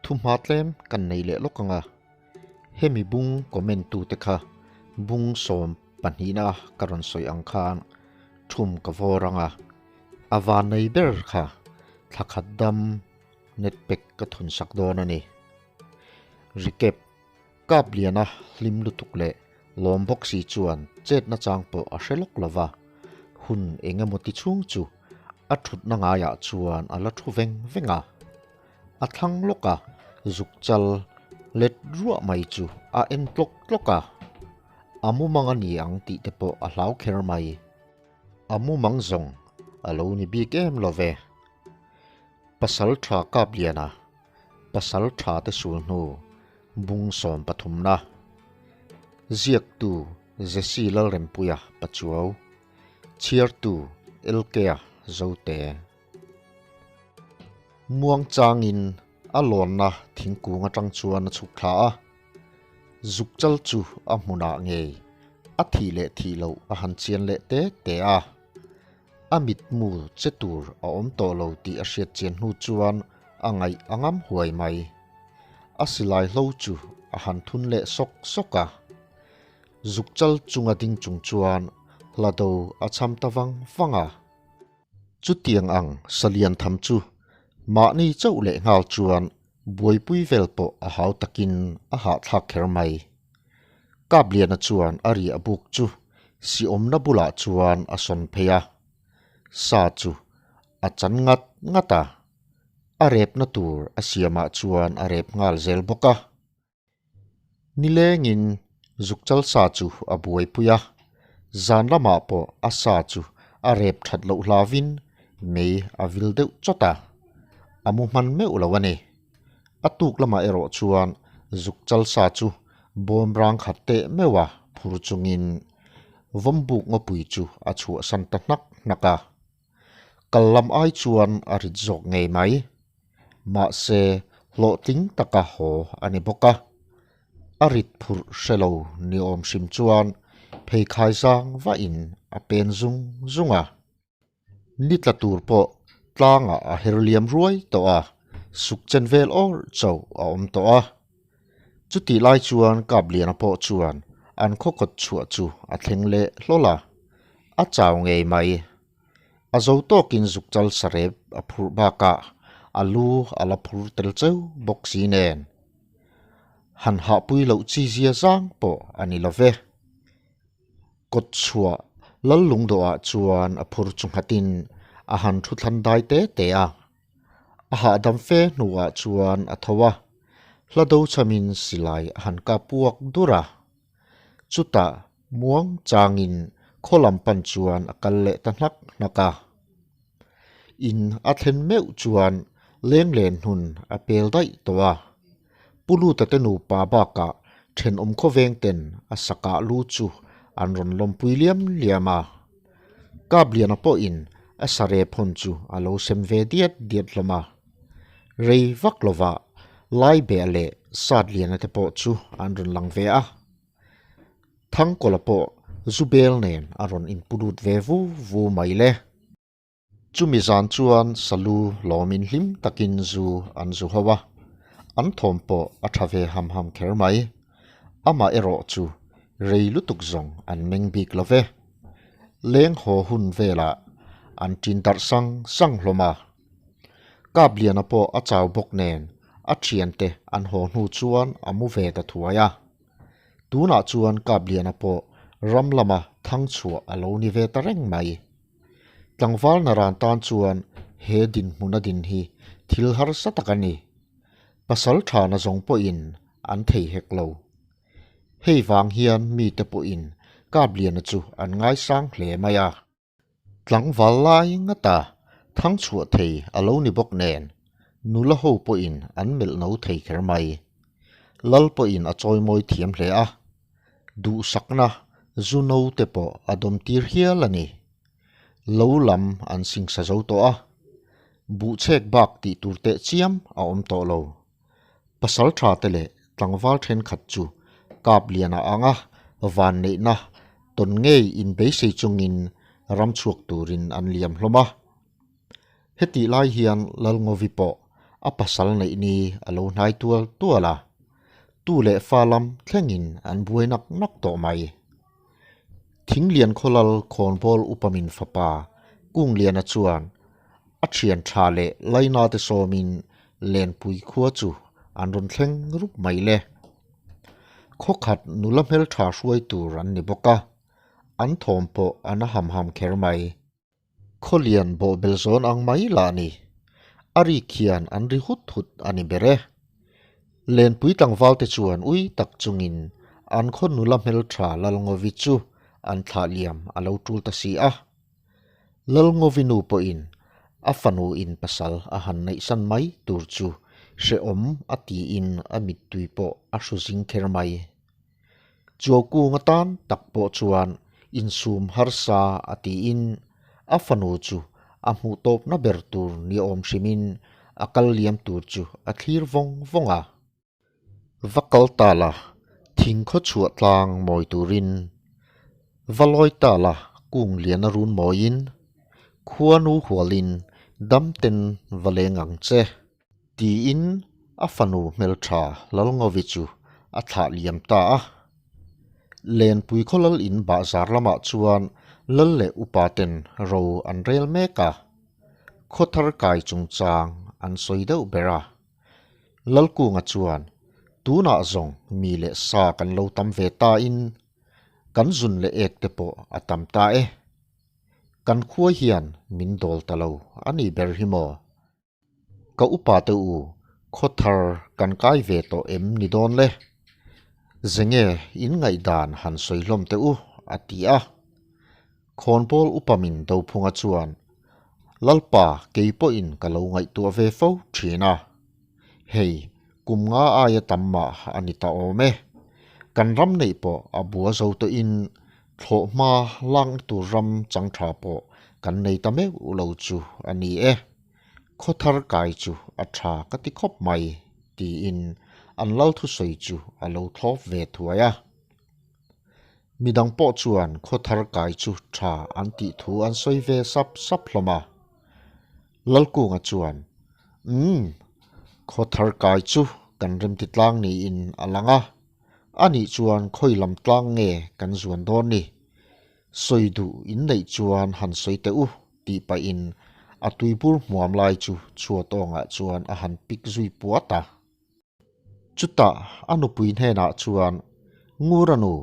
Thuhma tlem kan nei leh lawk ang a, hemi bung comment tute kha bung sawm pahnihna ka rawn sawi ang khan thum ka vawr ang a, a van nei ber kha thla khat dam net pack ka thun sak dawn a ni. Recap, Kap liana hlim lutuk leh lawm bawk si chuan chetna chang pawh a hre lawk lo va, hun eng emaw ti chhung chu a thutna ngaiah chuan a la thu veng veng a. A thlang lawk a, zuk chal let ruah mai chu a en tlawk tlawk a, a mumang a ni ang tih te pawh a hlau kher mai. A mumang zawng a lo ni bik em lo ve. Pasal tha kap liana, pasal tha te sul hnu bung sawm pathumna. Ziaktu Jesse Lalrempuia Pachuau, chhiartu LK-a Zote. Muang changin a lawnna thingkung atang chuan a chhuk thla a, zuk chal chu a hmunah ngei a thih leh thih loh a han chian leh te te a. A mitmu che tur a awm tawh lo tih a hriat chian hnu chuan a ngaih a ngam huai mai. A silai hlo chu a han thun leh sawk sawk a. Zuk chal chunga ding chung chuan hlado a cham ta vang vang a. Chutiang ang salian tham chu mahni chauh leh nghal chuan buaipui vel pawh a hau takin a hahthlak kher mai. Kapliana chuan a riah buk chu siawmna bulah chuan a sawn phei a, sa chu a chan ngat ngat a, a repna tur a siamah chuan a rep nghal zel bawk a. Nilengin zukchal sa chu a buaipui a, zan lamah pawh a sa chu a rep that loh hlauvin mei a vil deuh chawt a, a mu hman meuh lo a ni. A tuk lamah erawh chuan zukchal sa chu bawm rang khat teh meuh a phur chungin vawmbuk ngawpui chu a chhuahsan ta hnak hnak a. Kal lam ai chuan a rit zawk ngei mai. Mahse, hlawhtling taka haw a ni bawk a. A rit phurh hre lo ni awm hrim chuan pheikhai zang vahin a pen zung zung a. Ni tla tur pawh tlangah a her liam ruai tawh a, suk chen vel awr chauh a awm tawh a. Chutih lai chuan Kapliana pawh chuan an khaw kawt chhuah chu a thleng leh hlawl a, a chau ngei mai. A zo tawkin zuk chal sarep a phurh bakah a lu a la phur tel cheu bawk si nen. Han hahpui loh chi zia zang pawh a ni lo ve. Kawt chhuah lal lungdawhah chuan a phur chu nghatin a han thu thlan dai te te a. A hahdam fe hnuah chuan a tho a, hla do chhamin silai a han kap puak dur a. Chutah muang changin khaw lam pan chuan a kal leh ta hnak hnak a. In a thlen meuh chuan lenglen hnun a pel daih tawh a. Pu Luta te nupa bakah thenawm khawveng ten a sakah lu chu an rawn lawmpui liam liam a. Kapliana pawhin a sarep hawn chu a lo sem ve diat diat hlawm a. Rei vak lovah Laibeah leh Satliana te pawh chu an rawn lang ve a. Thangkawla pawh Zubel nen a rawn inpu lut ve vu vu mai le. Chumi zan chuan Salu lawmin hlim takin zu an zu ho a, an thawm pawh a tha ve ham ham kher mai. Amah erawh chu rei lutuk zawng an meng bik lo ve. Leng haw hun velah an ṭin darh sang sang hlawm a. Kapliana pawh a chau bawk nen a ṭhiante an haw hnu chuan a mu ve ta thuai a. Tunah chuan Kapliana pawh ram lama thang chhuah a lo ni ve ta reng mai. Tlangval naran tan chuan he dinhmun a din hi thil harsa tak a ni. Pasal tha na zawng pawhin an thei hek lo. Hei vang hian mite pawhin Kapliana chu an ngaisang hle mai a. Tlangval lai ngata thang chhuah thei a lo ni bawk nen nula ho pawhin an melh no thei kher mai. Lal pawhin a chawimawi thiam hle a. Duhsakna zu no te pawh a dawm tir hial a ni. Lo lam an singsa zo tawh a, buhchhek bak tih tur teh chiam a awm tawh lo. Pasal tha te leh tlangval thenkhat chu kap lian a ang a, vanneihna tawn ngei inbeisei chungin ram chhuak turin an liam hlawm a. Hetih lai hian Lalngovi pawh a pasal neih ni a lo hnai tual tual a, tu leh fa lam thlengin an buai nak nak tawh mai. Thinglian khawlal khawnbawl upamin fapa Kungliana chuan a thian tha leh laina te sawmin Lenpui khua chu an rawn thleng rup mai le. Khawkhat nula hmeltha hruai tur an ni bawk a, an thawm pawh an a ham ham kher mai. Khawlian bawhbel zawn ang mai lah ni. A rik hian an ri hut hut a ni ber e. Lenpui tlangval te chuan ui tak chungin an khaw nula hmeltha Lalngovi chu an thlah liam a lo tul ta si a. Lalngovi nu pawhin a fanu in pasal a han neihsan mai tur chu hrehawm a tiin a mittui pawh a hru zing kher mai. Chuaukung atan tak pawh chuan insum harsa a tiin a fanu chu a hmuh tawpna ber tur ni awm hrimin a kal liam tur chu a thlir vawng vawng a. Va kal ta la, thing khaw chhuah tlang mawi turin, va lawi ta la kung lian a run mawiin, khuanu hualin dam ten va leng ang che. Tiin a fanu hmeltha Lalngovi chu a thlah liam ta a. Lenpui khaw lal in bahzar lamah chuan lal leh upa ten ro an rel mek a, khaw thar kai chungchang an sawi deuh ber a. Lalkunga chuan, Tunah zawng mi leh sa kan lo tam ve ta in, kan zun leh ek te pawh a tam ta e. Kan khua hian min dawl ta lo a ni ber hi maw? Ka upa te u, khaw thar kan kai ve tawh em ni dawn le? Zenge in ngaihdan han sawi hlawm teh u, a ti a. Khawnbawl upa min Dophunga chuan, Lalpa kei pawhin ka lo ngaihtuah ve fo thin a. Hei, kum nga aia tam mah a ni ta awm e. Kan ram neih pawh a bua zo tawhin thlawh hma lakna tur ram chang tha pawh kan nei ta meuh lo chu a ni e. Khaw thar kai chu a tha ka ti khawp mai, tiin an lal thusawi chu a lo thlawp ve thuai a. Midang pawh chuan khaw thar kai chu tha an tih thu an sawi ve sap sap hlawm a. Lalkunga chuan, Umm, khaw thar kai chu kan remti tlang niin a lang a, anih chuan khawi lam tlang nge kan zuan dawn ni? Sawi duh in neih chuan han sawi teh u, tih pahin a tuibur hmuam lai chu chhuat awngah chuan a han pik zui puat a. Chutah a nupui hnenah chuan, Ngura nu,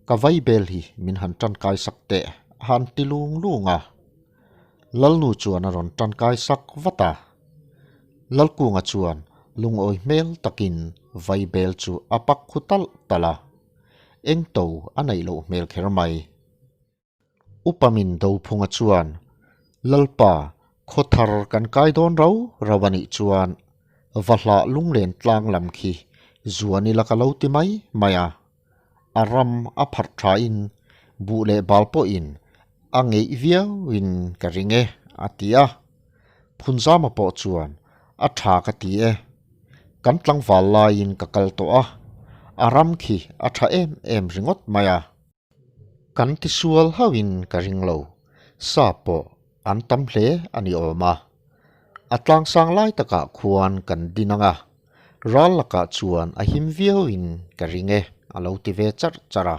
ka vaibel hi min han tankai sak teh, a han ti lung lung a. Lalnu chuan a rawn tankai sak vat a. Lalkunga chuan lungawi hmel takin vaibel chu a pak khu talh talh a. Eng to a neih loh hmel kher mai. Upa min Dophunga chuan, Lalpa, khaw thar kan kai dawn rau rau a nih chuan va hlah lunglen tlang lam khi zuan ila ka lo ti mai mai a. A ram a pharh thain buh leh bal pawhin a ngeih viauin ka ring e, a ti a. Phunzama pawh chuan, A tha ka ti e. Kan tlangval laiin ka kal tawh a, a ram khi a tha em em ringawt mai a. Kan tisual hauhin ka ring lo, sa pawh an tam hle a ni awm a. A tlangsang lai takah khuan kan din ang a, ral lakah chuan a him viauin ka ring e, a lo ti ve charh charh a.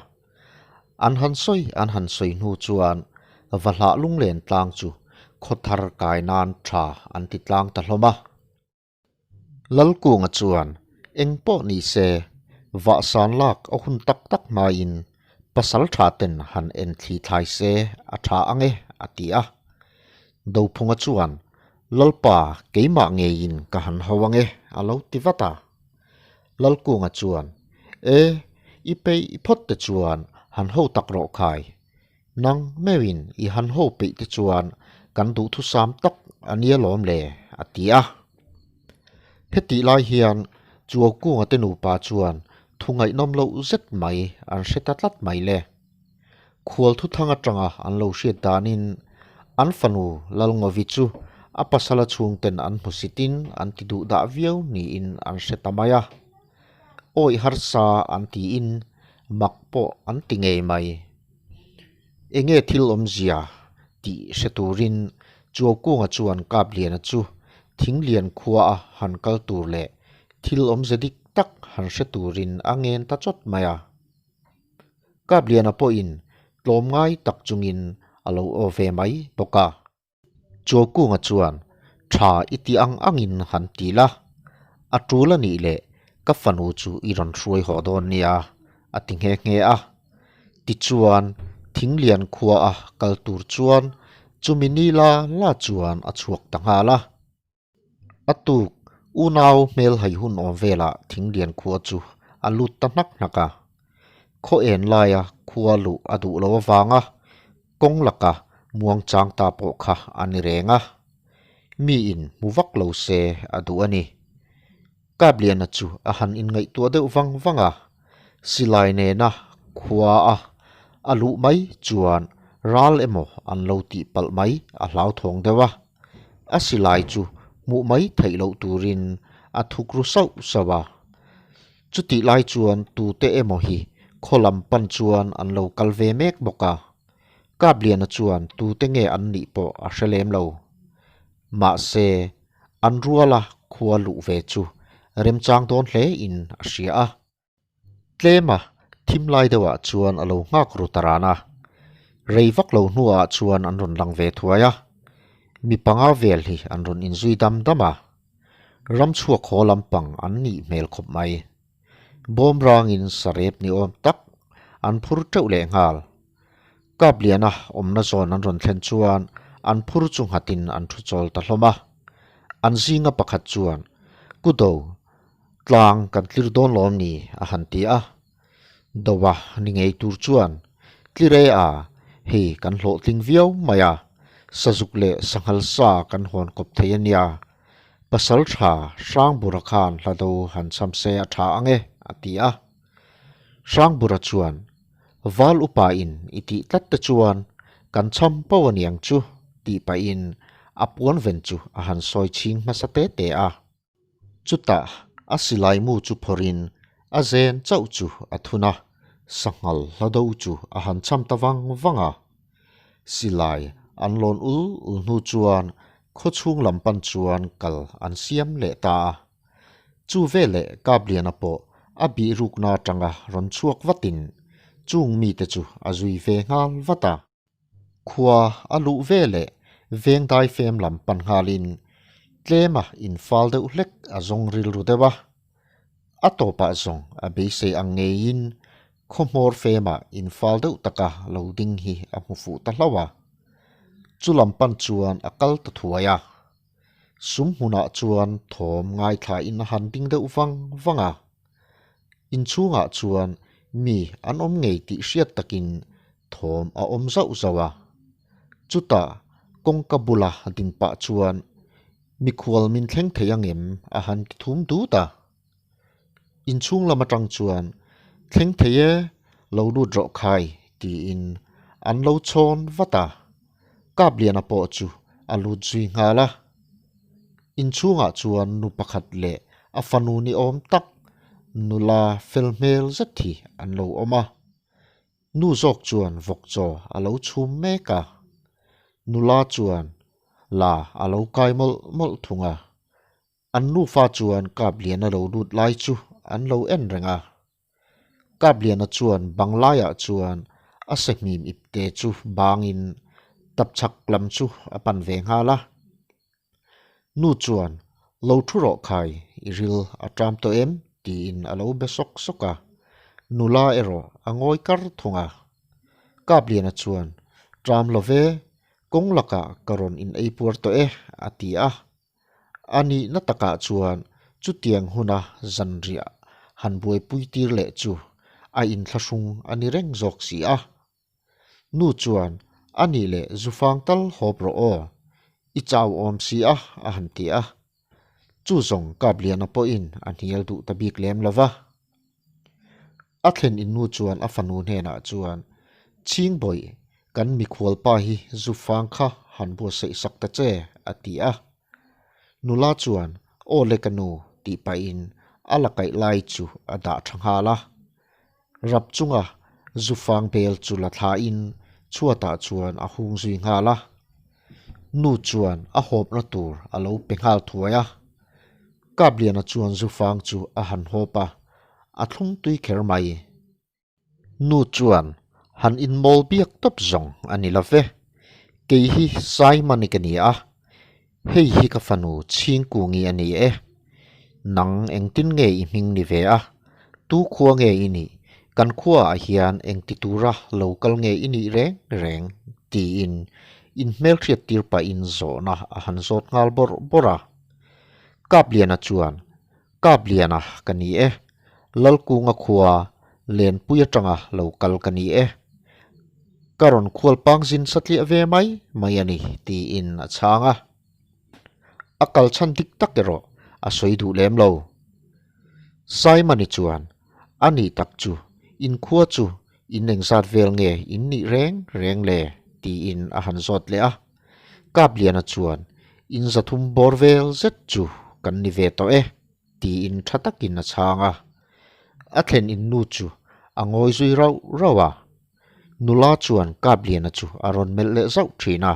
An han sawi an han sawi hnu chuan va hlah lunglen tlang chu khaw thar kai nan tha an ti tlang ta hlawm a. Lalkunga chuan eng pawh ni se vahsan lak a hun tak tak hmain pasal tha ten han en thli thlai se a tha ang e a ti a. Dophunga chuan Lalpa keimah ngeiin ka han ho ang e a lo ti vat a. Lalkunga chuan E i peih phawt te chuan han ho tak rawh khai. Nang meuhin i han ho peih te chuan kan duhthusam tak a nia lawm le, a ti a. Hetih lai hian Chuaukunga te nupa chuan thu ngaihnawm loh zet mai an hre ta tlat mai le. Khual thuthang atanga an lo hriat danin an fanu Lalngovi chu a pasala chhungten an hmusitin an ti duh dah viau niin an hre ta mai a. Awih harsa an tiin mak pawh an ti ngei mai. Enge thil awmzia tih hre turin Chuaukunga chuan Kapliana chu Thinglian khua a han kal tur leh thil awmze dik tak han hre turin a ngen ta chawt mai a. Kapliana pawhin tlawmngai tak chungin a lo aw ve mai bawk a. Chuaukunga chuan tha i ti ang angin han ti la, a tul a nih leh ka fanu chu i rawn hruai haw dawn nia a ti nghe nghe a. Tichuan Thinglian khua a kal tur chuan chumi ni la la chuan a chhuak ta nghal a. A tuk unau hmel hai hun awm velah Thinglian khua chu a lut ta hnak hnak a. Khaw en laia khua luh a duh lo avanga kawng laka muang chang ta pawh kha a ni reng a. Miin hmu vak lo se a duh a ni. Kapliana chu a han inngaihtuah deuh vang vang a, silai nena khua a a luh mai chuan ral emaw an lo tih palh mai a hlauthawng deuh a. A silai chu hmuh mai theih loh turin a thuk ru sauh sauh a. Chutih lai chuan tute emaw hi khaw lam pan chuan an lo kal ve mek bawk a. Kapliana chuan tute nge an nih pawh a hre lem lo. Mahse, an ruala khua luh ve chu remchang dawn hle in a hria a. Tlema thim lai deuhah chuan a lo nghak ru ta ran a. Rei vak lo hnuah chuan an rawn lang ve thuai a. Mi panga vel hi an rawn inzui dam dam a. Ram chhuak haw lampang an nih hmel khawp mai. Bawm rangin sarep ni awm tak an phur teuh leh nghal. Kapliana awmna zawn an rawn thlen chuan an phur chu nghatin an thu chawl ta hlawm a. An zinga pakhat chuan, Kudo, tlang kan tlir dawn lawm ni? a han ti a. Doa ni ngei tur chuan, Tlire a, hei kan hlawhtling viau mai a, sazuk leh sanghal sa kan hawn kawp thei a nia. Pasal tha Hrangbura khan hlado han cham se a tha ang e, a ti a. Hrangbura chuan, Val upa in i tih tlat te chuan kan cham poh a niang chu, tih pahin a puan ven chu a han sawi chhing hmasa te te a. Chutah a silai mu chu phawrhin a zen chauh chu a thun a, sanghal hla do chu a han cham ta vang vang a. Silai an lawn ul ul hnu chuan khawchhung lam pan chuan kal an siam leh ta a. Chu veleh Kapliana pawh a bih rukna atanga rawn chhuak vatin chung mite chu a zui ve nghal vat a. Khua a luh veleh veng daifem lam pan nghalin tlema infal deuh hlek a zawng rilru deuh a. A tawpah zawng a beisei ang ngeiin khaw hmawr femah infal deuh taka lo ding hi a hmu fuh ta hlauh a. Chu lam pan chuan a kal ta thuai a. Sum hmunah chuan thawm ngaithlain a han ding deuh vang vang a. Inchhungah chuan mi an awm ngei tih hriat takin thawm a awm zauh zauh a. Chutah kawngka bula ding pah chuan mikhual min thleng thei angem a han ti thum dut a. Inchhung lam atang chuan thleng thei e, lo lut rawh khai tiin an lo chhawn vat a. Kapliana pawh chu a lut zui nghal a. Inchhungah chuan nu pakhat leh a fanu ni awm tak nula fel hmel zet hi an lo awm a. Nu zawk chuan vawk chaw a lo chhum mek a, nula chuan la a lo kai mawlh mawlh thung a. An nufa chuan Kapliana lo lut lai chu an lo en reng a. Kapliana chuan bang laiah chuan a sehmim ipte chu bangin tapchhak lam chu a pan ve nghal a. Nu chuan, Lo thu rawh khai, i ril a ṭam tawh em? tiin a lo be sawk sawk a. Nula erawh a ngawi kar thung a. Kapliana chuan, Ṭam lo ve, kawng lakah ka rawn in ei puar tawh e, a ti a. A nihna takah chuan chutiang huna zanriah han buaipui tir leh chu a inthlahrung a ni reng zawk si a. Nu chuan, A nih leh zufang tal hawp rawh aw, i chau awm si a, a han ti a. Chu zawng Kapliana pawhin a hnial duh ta bik lem lo va. A thlen in nu chuan a fanu hnenah chuan, Chhingbawih, kan mikhualpa hi zufang kha han buatsaih sak ta che, a ti a. Nula chuan, Aw le ka nu, tih pahin a la kaih lai chu a dah tha nghal a. Rap chunga zufang bel chu la thlain chhuatah chuan a hung zui nghal a. Nu chuan a hawpna tur a lo pe nghal thuai a. Kapliana chuan zufang chu a han hawp a, a thlung tui kher mai. Nu chuan han inmawl biak tawp zawng a ni lo ve. Kei hi Saimani ka ni a, hei hi ka fanu Chhingkungi a ni e. Nang engtin nge i hming ni ve a? Tu khua nge i nih? Kan khuaah hian engti tura lo kal nge i nih reng reng? tiin inhmelhriat tir pahin zawhna a han zawt nghal bawrh bawrh a. Kapliana chuan, Kapliana ka ni e, Lalkunga khua Lenpui atanga lo kal ka ni e. Ka rawn khual pangzin satliah ve mai mai a ni, tiin a chhang a. A kal chhan dik tak erawh a sawi duh lem lo. Simon-i chuan, A nih tak chu, in khua chu in engzat vel nge in nih reng reng le? tiin a han zawt leh a. Kapliana chuan, In zathum bawr vel zet chu kan ni ve tawh e, tiin tha takin a chhang a. A thlen in nu chu a ngawi zui rauh rauh a. Nula chuan Kapliana chu a rawn melh leh zauh thin a.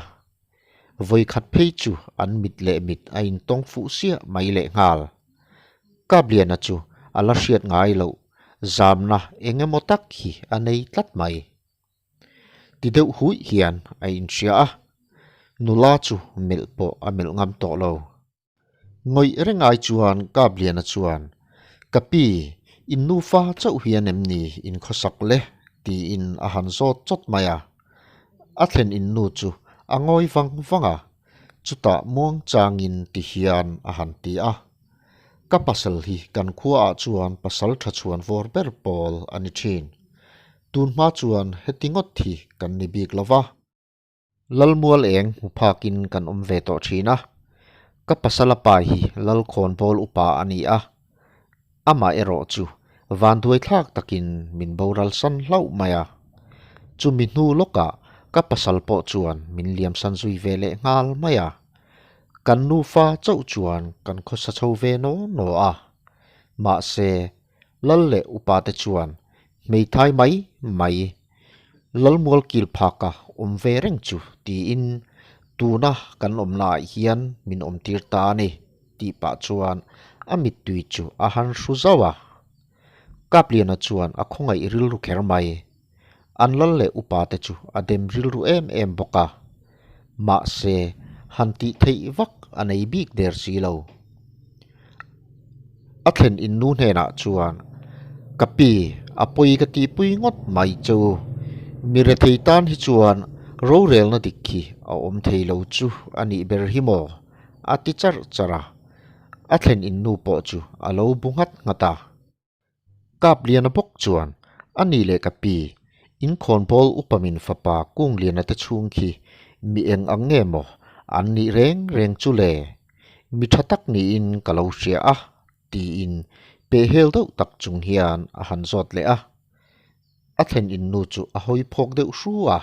Vawi khat phei chu an mit leh mit a intawng fuh siah mai leh nghal. Kapliana chu a la hriat ngai loh zamna eng emaw tak hi a nei tlat mai. Ti deuh huih hian a inhria a, nula chu melh pawh a melh ngam tawh lo. Ngawih reng ai chuan Kapliana chuan, Ka pi, in nufa chauh hian em ni in khawsak le? tiin a han zawt chawt mai a. A thlen in nu chu a ngawi vang vang a, chutah muang changin ti hian a han ti a. Ka pasal hi kan khuaah chuan pasal tha chhuan vawr ber pawl a ni thin. Tun hma chuan heti ngawt hi kan ni bik lo va. Lalmual eng hmu phakin kan awm ve tawh thin a, ka pasala pa hi Lalkhawnbawl upa a ni a, amah erawh chu vanduai thlak takin min boral san hlauh mai a. Chumi hnu lawkah ka pasal pawh chuan min liamsan zui ve leh nghal mai a, kan nufa chauh chuan kan khawsa chho ve naw naw a, mahse Lal leh upate chuan hmeithai mai mai Lalmual kil phaka awm ve reng chu tiin tuna kan awmnaah hian min awmtir ta a ni tih pah chuan a mittui chu a han hru zauh a. Kapliana chuan a khawngaih rilru kher mai. An lal leh upate chu a dem rilru em em bawk a. Mahse, han tih theih vak a nei bik der si lo. A thlen in nu hnenah chuan, Ka pi, a pawi ka tihpui ngawt mai chu. Mi rethei tan hi chuan rorelna dik hi a awm thei lo chu a nih ber hi maw? a ti charh charh a. A thlen in nu pawh chu a lo bu nghat nghat a. Kapliana bawk chuan, A ni leh ka pi, in khawnbawl upa min fapa Kungliana te chhung khi mi eng ang nge maw an nih reng reng chu le? Mi tha tak niin ka lo hria a, tiin pehhel deuh tak chung hian a han zawt leh a. A thlen in nu chu a hawi phawk deuh hru a,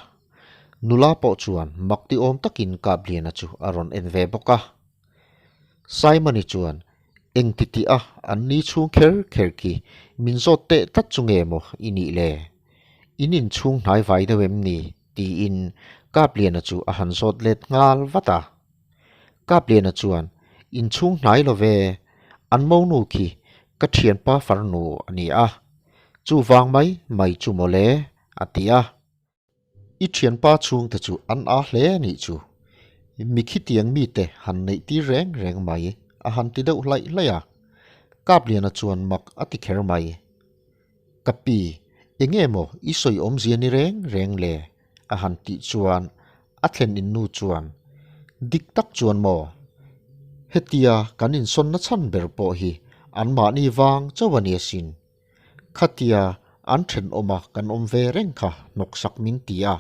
nula pawh chuan mak ti awm takin Kapliana chu a rawn en ve bawk a. Simon-i chuan, Engti tih a, an ni chhung kher kher khi min zawt teh tlat chu nge maw i nih le? In inchhung hnai vai deuh em ni? tiin Kapliana chu a han zawt let nghal vat a. Kapliana chuan, Inchhung hnai lo ve, an monu khi ka thianpa farnu a ni a, chuvang mai mai chu maw le? a ti a. I thianpa chhungte chu an a hle a nih chu. Mi khitiang mite han neih tir reng reng mai a han ti deuh hlaih hlaih a. Kapliana chuan mak a ti kher mai. Ka pi, enge maw i sawi awmzia ni reng reng le? a han tih chuan a thlen in nu chuan, Dik tak chuan maw? Hetia kan insawnna chhan ber pawh hi anmahni vang chauh a ni asin. Khatia an thenawma kan awm ve reng kha hnawksak min ti a.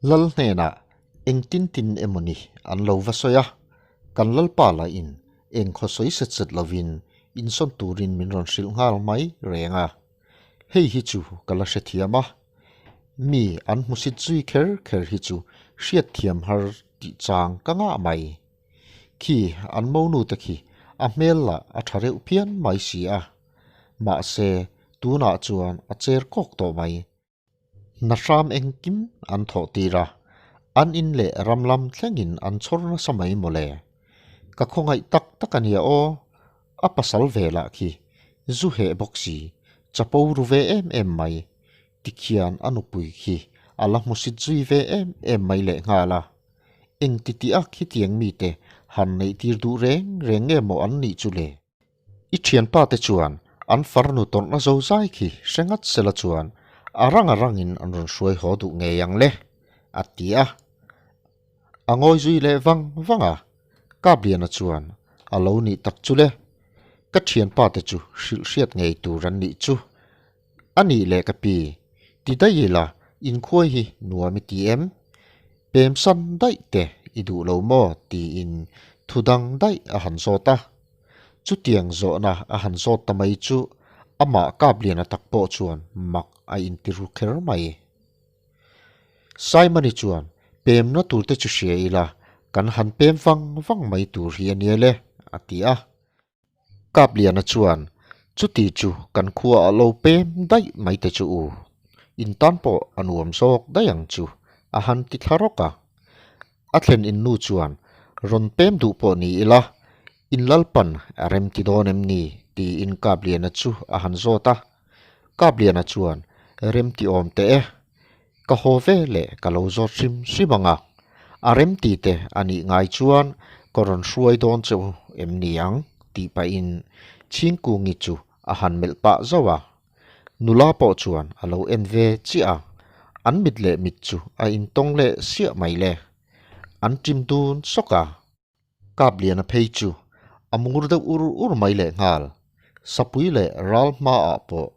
Lal hnenah engtin tin emawni an lo va sawi a, kan lalpa lahin eng khaw sawi set set lovin insawn turin min rawn hrilh nghal mai reng a. Hei hi chu ka la hrethiam a, mi an hmusit zui kher kher hi chu hriatthiam har tih chang ka ngah mai. Khi an monu te khi a hmel lah a tha reuh phian mai si a. Mahse, tunah chuan a cher kawk tawh mai. Hna hram engkim an thawh tir a, An in leh ram lam thlengin an chhawr nasa mai mawle. Ka khawngaih tak tak a nia aw. A pasal ve lah khi zu heh bawk si, chapo ru ve em em mai. Tikhian a nupui khi a la hmusit zui ve em em mai lehnghal a. Eng ti tih a khitiang mite han neih tir duh reng reng nge maw an nih chu le? I thianpa te chuan an farnu tawrhna zo zai khi hre ngat sela chuan a rang a rangin an rawn hruai haw duh ngei ang le, a ti a. A ngawi zui leh vang vang a, Kapliana chuan a lo nih tak chu le, ka thianpa te chu hrilh hriat ngei tur an nih chu. A nih leh ka pi, ti daih ila inkhuai hi nuam i ti em? Pem san daih te i duh lo maw? tiin thu dang daih a han zawt a. Chutiang zawhna a han zawt ta mai chu amah Kapliana tak pawh chuan mak a inti ru kher mai. Simon-i chuan pemna tur te chu hria ila kan han pem vang vang mai tur hi a nia le, a ti a. Kapliana chuan chuti chu kan khua a lo pem daih mai te chu u, in tan pawh a nuam zawk daih ang chu, a han ti thla rawk a. A thlen in nu chuan rawn pem duh pawh ni ila, in lalpan a rem ti dawn em ni? tiin Kapliana chu a han zawt a. Kapliana chuan rem ti awm teh e, ka haw ve leh ka lo zawt hrim hrim ang a, a rem ti te a nih ngai chuan ka rawn hruai dawn che u em ni ang? tih pahin Chhingkungi chu a han melh pah zauh a. Nula pawh chuan a lo en ve chiah a, an mit leh mit chu a intawng leh siah mai le. An ṭim dun sawk a. Kapliana phei chu a mur deuh ur ur mai leh nghal. Sapui leh ral hmaah pawh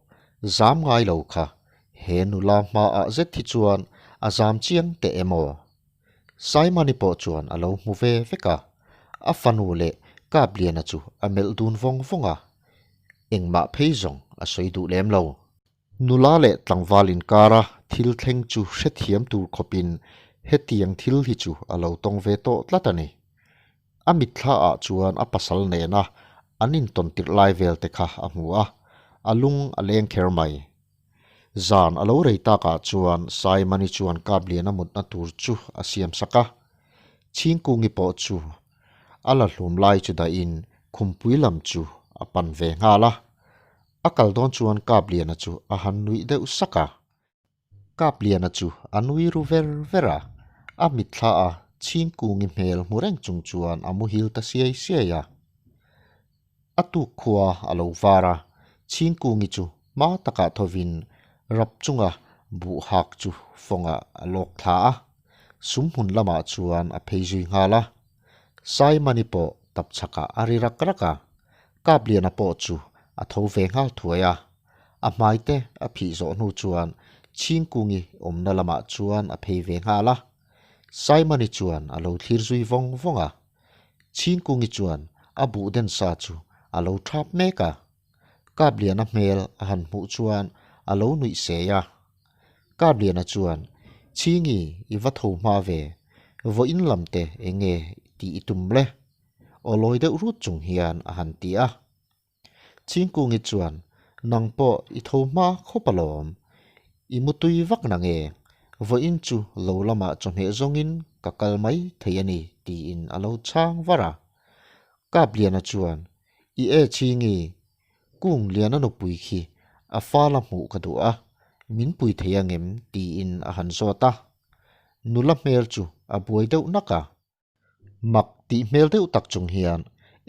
zam ngai lo kha he nula hmaah zet hi chuan a zam chiang teh em aw? Saimani pawh chuan a lo hmu ve vek a, a fanu leh Kapliana chu a melh dun vawng vawng a. Engmah phei zawng a sawi duh lem lo. Nula leh tlangval inkara thil thleng chu hrethiam tur khawpin hetiang thil hi chu a lo tawng ve tawh tlat a ni. A mitthla ah chuan a pasal nena an intawn tirh lai vel te kha a hmu a, a lung a leng kher mai. Zan a lo rei takah chuan Saimani chuan Kapliana mutna tur chu a siam sak a, Chhingkungi pawh chu a la hlum lai chu dahin khumpui lam chu a pan ve nghal a. A kal dawn chuan Kapliana chu a han nuih deuh sak a. Kapliana chu a nui ru ver ver a, a mitthla a Chhingkungi hmel hmu reng chung chuan a muhil ta siai siai a. A tuk khua a lo var a, Chhingkungi chu hma takah thovin rap chunga buh hak chu fawngah a lawk thla a, sum hmun lamah chuan a phei zui nghal a. Saimani pawh tapchhakah a ri rak rak a, Kapliana pawh chu a tho ve nghal thuai a, a hmai te a phih zawh hnu chuan Chhingkungi awmna lamah chuan a phei ve nghal a. Saimani chuan a lo thlir zui vawng vawng a. Chhingkungi chuan a buh den sa chu a lo thap mek a. Kapliana hmel a han hmuh chuan a lo nuih sei a. Kapliana chuan, Chhingi, i va tho hma ve, vawiin lam te eng nge tih i tum le? Aw lawi deuh rut chung hian a han ti a. Chhingkungi chuan, Nang pawh i tho hma khawp alawm. I mutui vak na nge? Vawiin chu lo lamah chawhmeh zawngin ka kal mai thei a ni, tiin a lo chhang var a. Kapliana chuan, I e Chhingi, Kung Liana nupui khi a fala hmuh ka duh a, min pui thei angem? tiin a han zawt a. Nula hmel chu a buai deuh nak a. Mak tih hmel deuh tak chung hian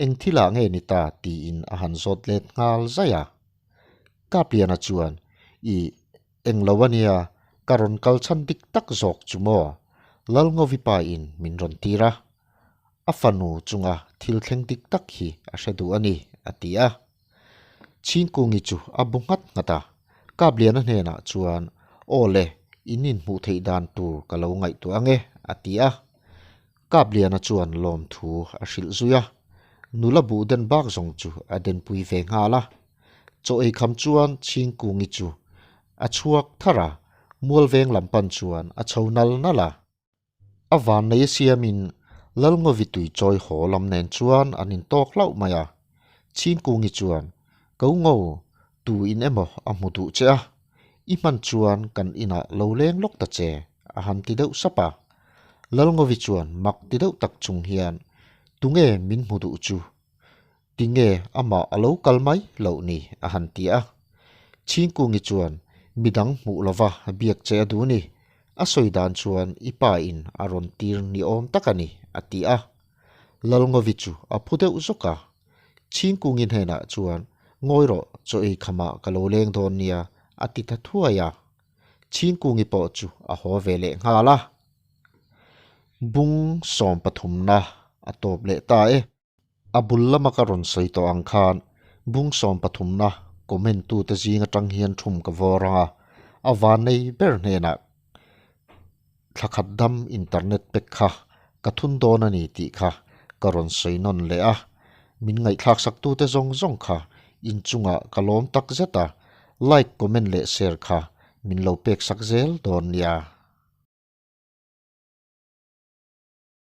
eng thilah nge ni ta tiin a han zawt let nghal zaih a. Kapliana chuan, I eng lo a nia, ka rawn kal chhan dik tak zawk chu maw? Lalngovipa in min rawn tir a. A fanu chunga thil thleng dik tak hi a hre duh a ni, a ti a. Chhingkungi chu a bu nghat nghat a, Kapliana hnenah chuan, Aw le, in inhmuh theih dan tur ka lo ngaihtuah ang e, a ti a. Kapliana chuan lawmthu a hrilh zui a, nula buh den bak zawng chu a denpui ve nghal a. Chaw ei kham chuan Chhingkungi chu a chhuak thar a, Mualveng lam pan chuan a chho nal nal a. A vannei a siamin Lalngovi tui chawi haw lam nen chuan an intawk hlauh mai a. Chhingkungi chuan, Ko ngo, tu in emaw a hmu duh che a, i hman chuan kan inah lo leng lawk ta che, a han ti deuh sap a. Lalngovi chuan mak ti deuh tak chung hian, Tunge min hmu duh chu? Tinge amah a lo kal mai loh ni? a han ti a. Chhingkungi chuan, Midang hmuh lova biak che a duh ni. A sawi dan chuan i pa in a rawn tir ni awm tak a ni, a ti a. Lalngovi chu a phu deuh zawk a. Chhingkungi hnenah chuan, Ngawi rawh, chaw ei khamah ka lo leng dawn nia, a ti ta thuai a. Chhingkungi pawh chu a haw ve leh nghal a. Bung sawm pathumna a tawp leh ta e. A bul lama ka rawn sawi tawh ang khan bung sawm pathumna comment tute zing atang hian thum ka vawr ang a, a vannei ber hnenah thla khat dam internet pek kha ka thun dawn a ni tih kha ka rawn sawi nawn leh a, min ngaihthlak sak tute zawng zawng kha inchungah ka lawm tak zet a, like comment leh share kha min lo pek sak zel dawn nia.